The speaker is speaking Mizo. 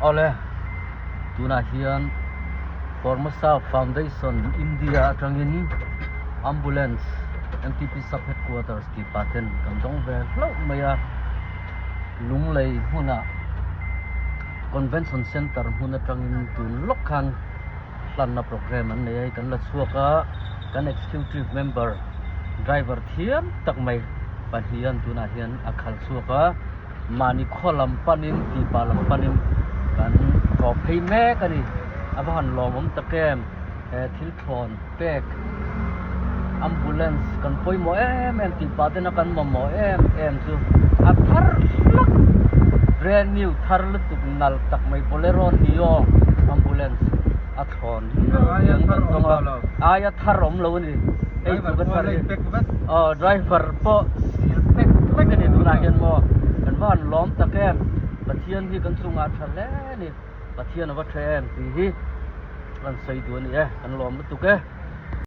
Awle, tunah hian Formosa Foundation India atangin Ambulance MTP Sub Headquarters tih pah ten kan dawng ve hlauh mai a, Lunglei hmunah Convention Centre hmun atangin tun lawk khan hlanna programme an nei a, hei kan la chhuak a, kan Executive Member driver thiam tak mai pahnihan tunah hian a khal chhuak a. Mahni khaw lam panin tihpah lam panin kan tlawh phei mek a ni. A va han lawmawm tak em? He thil thlawn pek ambulance kan pawimawh em em tihpah tena kan mamawh em em chu a thar hlak brand new thar lutuk nal tak mai Bolero Neo ambulance a thlawn hian kan tawng a aia thar awm lo a ni. Hei chu ka thar hi aw driver pawh sil pek vek a ni tunah hian maw kan va han lawm tak em Pathian hi kan chungah a tha hle a ni Pathian a va tha em tih hi kan sawi duh a ni e kan lawm lutuk e.